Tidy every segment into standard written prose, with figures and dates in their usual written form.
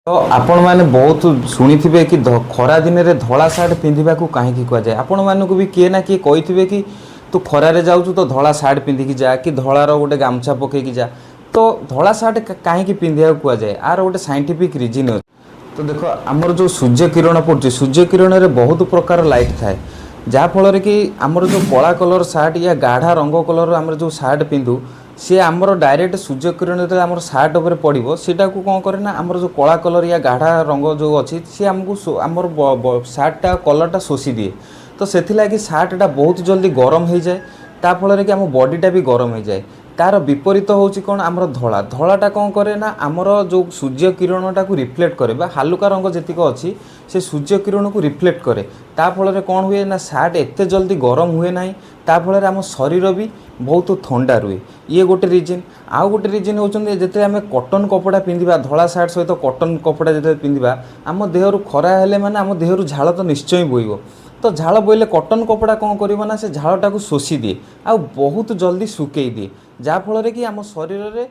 ତ ଆପଣମାନେ ବହୁତ ଶୁଣିଥିବେ କି ଖରା ଦିନରେ ଧଳା ସାର୍ଟ ପିନ୍ଧିବାକୁ କାହିଁକି କୁହାଯାଏ। ଆପଣମାନଙ୍କୁ ବି କିଏ ନା କିଏ କହିଥିବେ କି ତୁ ଖରାରେ ଯାଉଛୁ ତ ଧଳା ସାର୍ଟ ପିନ୍ଧିକି ଯା, କି ଧଳାର ଗୋଟେ ଗାମୁଛା ପକେଇକି ଯା। ତ ଧଳା ସାର୍ଟ କାହିଁକି ପିନ୍ଧିବାକୁ କୁହାଯାଏ, ଆର ଗୋଟେ ସାଇଣ୍ଟିଫିକ୍ ରିଜିନ୍ ଅଛି। ତ ଦେଖ, ଆମର ଯେଉଁ ସୂର୍ଯ୍ୟ କିରଣ ପଡ଼ୁଛି, ସୂର୍ଯ୍ୟ କିରଣରେ ବହୁତ ପ୍ରକାର ଲାଇଟ୍ ଥାଏ, ଯାହାଫଳରେ କି ଆମର ଯେଉଁ କଳା କଲର୍ ସାର୍ଟ ୟା ଗାଢ଼ା ରଙ୍ଗ କଲର୍ ଆମର ଯେଉଁ ସାର୍ଟ ପିନ୍ଧୁ, ସିଏ ଆମର ଡାଇରେକ୍ଟ ସୂର୍ଯ୍ୟ କିରଣ ଯେତେବେଳେ ଆମର ସାର୍ଟ ଉପରେ ପଡ଼ିବ, ସେଇଟାକୁ କ'ଣ କରେ ନା ଆମର ଯେଉଁ କଳା କଲର୍ ୟା ଗାଢ଼ା ରଙ୍ଗ ଯେଉଁ ଅଛି, ସିଏ ଆମକୁ ଆମର ସାର୍ଟଟା କଲର୍ଟା ଶୋଷି ଦିଏ। ତ ସେଥିଲାଗି ସାର୍ଟଟା ବହୁତ ଜଲ୍ଦି ଗରମ ହେଇଯାଏ, ତା ଫଳରେ କି ଆମ ବଡ଼ିଟା ବି ଗରମ ହେଇଯାଏ। ତାର ବିପରୀତ ହେଉଛି କ'ଣ? ଆମର ଧଳା। ଧଳାଟା କ'ଣ କରେ ନା ଆମର ଯେଉଁ ସୂର୍ଯ୍ୟ କିରଣଟାକୁ ରିଫ୍ଲେକ୍ଟ କରେ, ବା ହାଲୁକା ରଙ୍ଗ ଯେତିକ ଅଛି ସେ ସୂର୍ଯ୍ୟ କିରଣକୁ ରିଫ୍ଲେକ୍ଟ କରେ। ତା ଫଳରେ କ'ଣ ହୁଏ ନା ସାର୍ଟ ଏତେ ଜଲ୍ଦି ଗରମ ହୁଏ ନାହିଁ, ତା ଫଳରେ ଆମ ଶରୀର ବି ବହୁତ ଥଣ୍ଡା ରୁହେ। ଇଏ ଗୋଟେ ରିଜିନ୍। ଆଉ ଗୋଟେ ରିଜିନ୍ ହେଉଛନ୍ତି, ଯେତେବେଳେ ଆମେ କଟନ୍ କପଡ଼ା ପିନ୍ଧିବା, ଧଳା ସାର୍ଟ ସହିତ କଟନ୍ କପଡ଼ା ଯେତେବେଳେ ପିନ୍ଧିବା, ଆମ ଦେହରୁ ଖରା ହେଲେ ମାନେ ଆମ ଦେହରୁ ଝାଳ ତ ନିଶ୍ଚୟ ବୋହିବ। ତ ଝାଳ ବୋହିଲେ କଟନ୍ କପଡ଼ା କ'ଣ କରିବ ନା ସେ ଝାଳଟାକୁ ଶୋଷି ଦିଏ ଆଉ ବହୁତ ଜଲ୍ଦି ଶୁକେଇ ଦିଏ, ଯାହାଫଳରେ କି ଆମ ଶରୀରରେ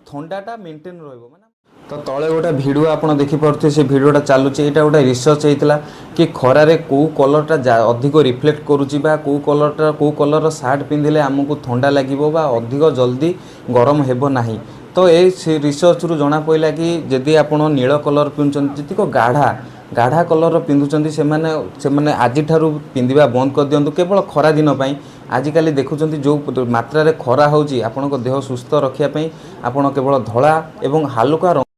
ଥଣ୍ଡାଟା ମେଣ୍ଟେନ୍ ରହିବ। ମାନେ ତ ତଳେ ଗୋଟେ ଭିଡ଼ିଓ ଆପଣ ଦେଖିପାରୁଥିବେ, ସେ ଭିଡ଼ିଓଟା ଚାଲୁଛି। ଏଇଟା ଗୋଟେ ରିସର୍ଚ୍ଚ ହେଇଥିଲା କି ଖରାରେ କେଉଁ କଲର୍ଟା ଅଧିକ ରିଫ୍ଲେକ୍ଟ କରୁଛି, ବା କେଉଁ କଲର୍ଟା, କେଉଁ କଲର୍ର ସାର୍ଟ ପିନ୍ଧିଲେ ଆମକୁ ଥଣ୍ଡା ଲାଗିବ ବା ଅଧିକ ଜଲ୍ଦି ଗରମ ହେବ ନାହିଁ। ତ ଏ ରିସର୍ଚ୍ଚରୁ ଜଣାପଡ଼ିଲା କି ଯଦି ଆପଣ ନୀଳ କଲର୍ ପିନ୍ଧୁଛନ୍ତି, ଯେତିକ ଗାଢ଼ା ଗାଢ଼ା କଲର୍ର ପିନ୍ଧୁଛନ୍ତି, ସେମାନେ ଆଜିଠାରୁ ପିନ୍ଧିବା ବନ୍ଦ କରିଦିଅନ୍ତୁ, କେବଳ ଖରା ଦିନ ପାଇଁ। ଆଜିକାଲି ଦେଖୁଛନ୍ତି ଯେଉଁ ମାତ୍ରାରେ ଖରା ହେଉଛି, ଆପଣଙ୍କ ଦେହ ସୁସ୍ଥ ରଖିବା ପାଇଁ ଆପଣ କେବଳ ଧଳା ଏବଂ ହାଲୁକା ରଙ୍ଗ